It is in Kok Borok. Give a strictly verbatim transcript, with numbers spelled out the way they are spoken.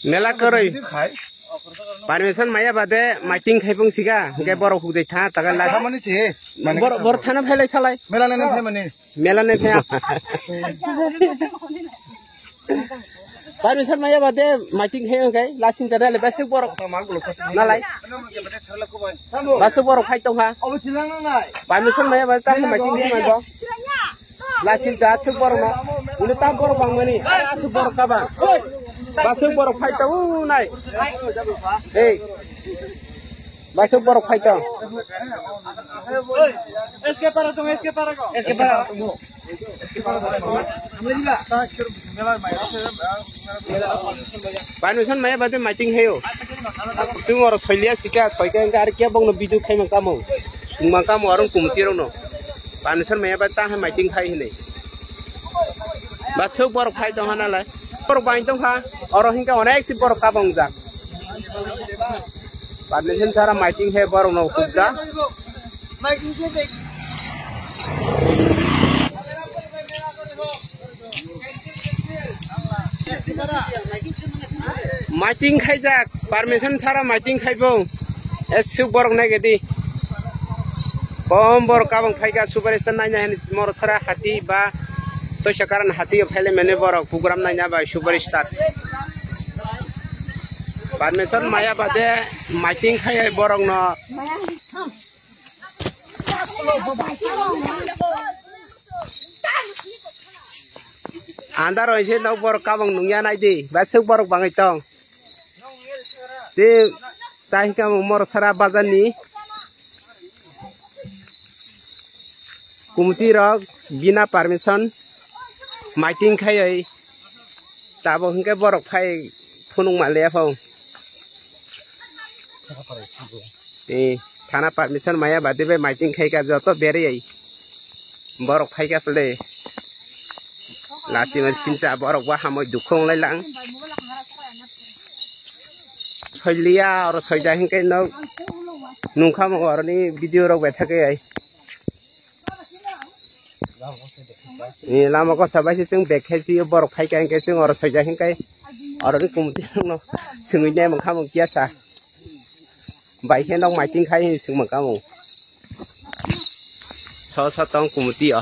Mela kwrwi. Permission maya bade maiting khaipung siga, hingke borok hukjai tha, taga la. Thamani se, mane bor-, kisa bor bor. Thana phailai salai. Mela nai nai phaimani. Mela nai phaya. Permission maya bade maiting khai hingke, lasing jada le basuk borok. Nalai. Basuk borok phai tongkha. Permission maya bade ta maiting khai manbo. Lasil cha aswk borok no. Ini tam borok bang mani. Aswk borok ka bang. Baswk borok phai ta u nai. Hey. Baswk borok phai ta. Es que para tú, es que para tú. Es que para tú. Permission maya bade maiting hayo. Sung oro soilia sika soika engka ar kya bongno video khai mang kamo. Sung mang kamo arung kumti rok no. Permission maya bade ta hai maiting khai hinui. Ba sok borok phai tong hana lai. Borok bai tong kha. Oro hingka onek si borok kabong jak. Permission sara maiting hai borok no hukda. Maiting khaijak, permission sara maiting khaibo. Esuk borok nai gedi. Kom borok kabang phaika superstar naina hani Morsara hati ba toisa karan hati phaile mene borok program naina bai superstar. Permission maya bade maiting khai borok no. Andar oise nok borok kabang nungya nai di, basuk borok bangwi tong. Te tai hingke mor sara bazar ni kumuti rok bina permission maiting khai oi. Tabok hingke borok phai phunuk manliya phong. Eh, thana permission maya bade bai maiting khai ka joto beri ai. Borok phai ka pele. Lachiman sincha borok bo hamoi dukhu wng lai lang. Soiliya oro soija hingke nok nungkha mo oroni video rok bai thake ai. Ni lama kosa bai se chwng bag khai si borok phai ka hingke chwng oro soija hingke oroni kumuti no sungui nai mangkha mung kiya sa. Bai khe nok maiting khai hinwi swngma kamo. So so tong kumuti o.